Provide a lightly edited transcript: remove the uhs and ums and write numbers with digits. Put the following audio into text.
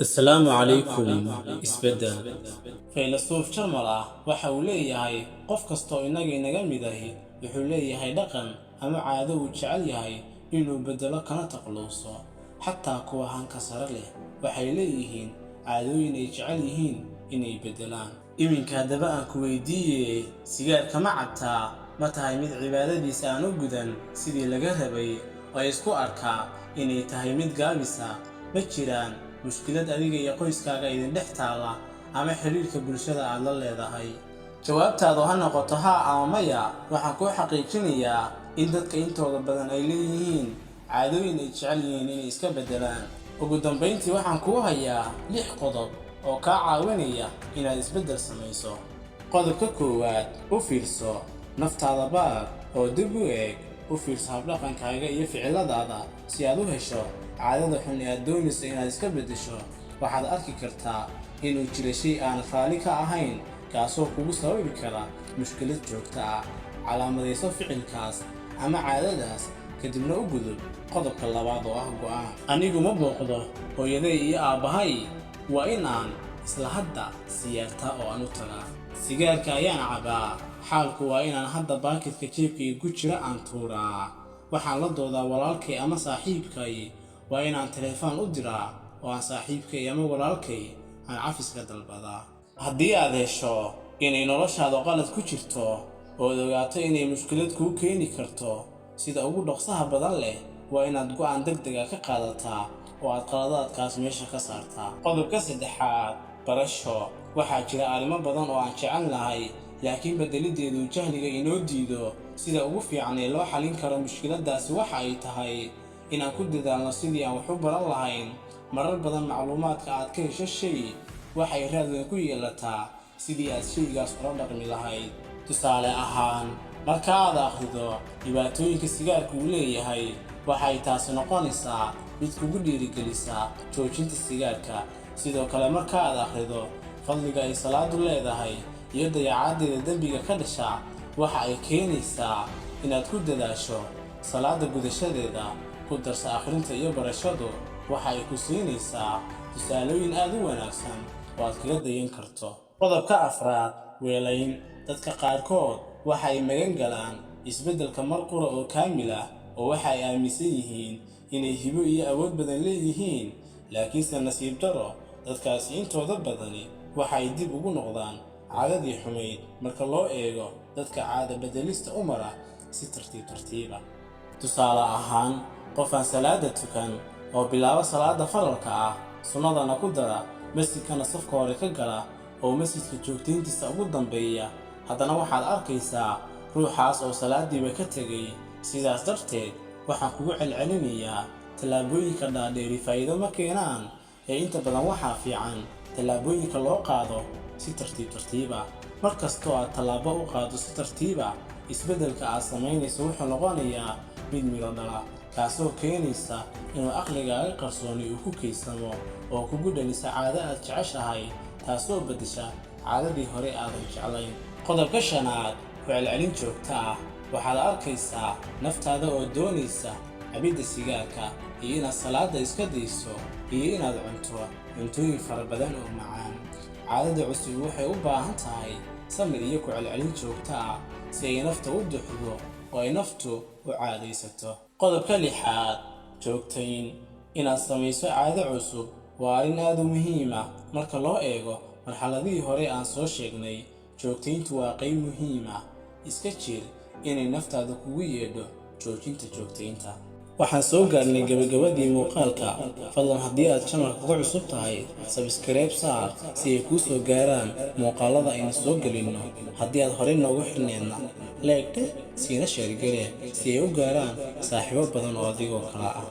Asalaamu calaykum. Isbeddel. Faylasuuf Jarmal ah waxa uu leeyahay: qof kastoo innaga inaga mid ahi wuxuu leeyahay dhaqan ama caado uu jecel yahay inuu beddelo kana takhaluso. Xataa kuwa hanka sare leh waxay leeyihiin caadooyin ay jecel yihiin inay beddelaan. Iminka haddaba aan ku weydiiye: sigaarka ma cabtaa? Ma tahay mid cibaadadiisa aan u gudan sidii laga rabay oo isku arkaa inay tahay mid gaabisa? Ma jiraan mushkilad adiga iyo qoyskaaga idin dhex taalla ama xiriirka bulshada aad la leedahay? Jawaabtaadu ha noqoto haa ama maya, waxaan kuu xaqiijinayaa in dadka intooda badan ay leeyihiin caadooyin ay jecel yihiin inay iska beddelaan. Ugu dambayntii, waxaan kuu hayaa lix qodob oo kaa caawinaya inaad isbeddel samayso. Qodobka koowaad: u fiirso naftaada, baar oo dib u eeg. U fiirso habdhaqankaaga iyo ficiladaada si aad u hesho caadada xun ee aad doonayso inaad iska beddesho. Waxaad arki kartaa inuu jiro shay aanad raalli ka ahayn, kaasoo kugu sababi kara mushkilad joogto ah. Calaamadayso ficilkaas ama caadadaas, kadibna u gudub qodobka labaad oo ah go'aan. Anigu ma booqdo hooyaday iyo aabbahay, waa in aan isla hadda siyaartaa oo aan u tagaa. Sigaarka ayaan cabaa, xaalku waa inaan hadda baakidka jeebkayga ku jira aan tuuraa. Waxaan la doodaa walaalkay ama saaxiibkay, waa inaan telefoon u diraa oo aan saaxiibkay ama walaalkay aan cafis ka dalbadaa. Haddii aad hesho inay noloshaadu qalad ku jirto ood ogaato inay mushkilad kuu keeni karto, sida ugu dhaqsaha badan leh waa inaad go'aan degdega ka qaadataa oo aad qaladaadkaas meesha ka saartaa. Qodobka saddexaad: barasho. Waxaa jira arrimo badan oo aan jecel nahay, laakiin bedelideedu jahliga inoo diido. Sida ugu fiican ee loo xalin karo mushkiladaasi waxa ay tahay inaan ku dadaalno sidii aan wax u baran lahayn. Marar badan macluumaadka aad ka hesho shay waxay raad weyn ku yeelataa sidii aad shaygaas ula dhaqmi lahayd. Tusaale ahaan, marka aad akhrido dhibaatooyinka sigaarka uu leeyahay, waxay taasi noqonaysaa mid kugu dhiirigelisa joojinta sigaarka. Sidoo kale, marka aad akhrido fadliga ay salaadu leedahay iyo dayacaaddeeda dembiga ka dhasha, waxa ay keenaysaa inaad ku dadaasho salaada gudashadeeda. Ku darsa akhrinta iyo barashadu waxa ay ku siinaysaa tusaalooyin aad u wanaagsan oo aad kaga dayan karto. Qodobka afraad: weelayn. Dadka qaarkood waxa ay magan galaan isbeddelka mar qura oo kaamil ah, oo waxa ay aaminsan yihiin inay hibo iyo awood badan leeyihiin. Laakiinse nasiib daro, dadkaasi intooda badani waxa ay dib ugu noqdaan caadadii xumayd marka loo eego dadka caada beddelista u mara si tartiib tartiiba. Tusaale ahaan, qof aan salaada tukan oo bilaabo salaada faralka ah, sunnadana ku dara, masjidkana safka hore ka gala oo masjidka joogtayntiisa ugu dambeeya, haddana waxaad arkaysaa ruuxaas oo salaadiiba ka tegay. Sidaas darteed, waxaan kugu celcelinayaa: tallaabooyinka dhaadheeri faa'iido ma keenaan, ee inta badan waxaa fiican tallaabooyinka loo qaado si tartiib tartiiba. Mar kastoo aad tallaabo u qaado si tartiiba, isbeddelka aad samaynayso wuxuu noqonayaa mid midho dhala, kaasoo keenaysa inuu aqligaaga qarsooni uu ku kaydsamo oo kugu dhalisa caado aad jeceshahay, taasoo beddesha caadadii hore aadan jeclayn. Qodobka shanaad: ku celcelin joogto ah. Waxaad arkaysaa naftaada oo doonaysa cabidda sigaarka iyo inaad salaada iska dayso iyo inaad cunto cuntooyin fara badan oo macaan. Caadada cusub waxay u baahan tahay samir iyo ku celcelin joogto ah si ay nafta u duxdo oo ay naftu u caadaysato. Qodobka lixaad: joogtayn. Inaad samayso caado cusub waa arrin aad u muhiim ah. Marka loo eego marxaladihii hore aan soo sheegnay, joogtayntu waa qayb muhiim ah. Iska jir inay naftaada kugu yeedho joojinta joogtaynta. Waxaan soo gaarnay gabagabadii muuqaalka. Fadlan, haddii aad channelka ku cusub tahay, subscribe saar si ay kuu soo gaaraan muuqaalada aynu soo gelinno. Haddii aad horey noogu xirneedna, like dheh, siina share garee si ay u gaaraan saaxiibo badan oo adigoo kale ah.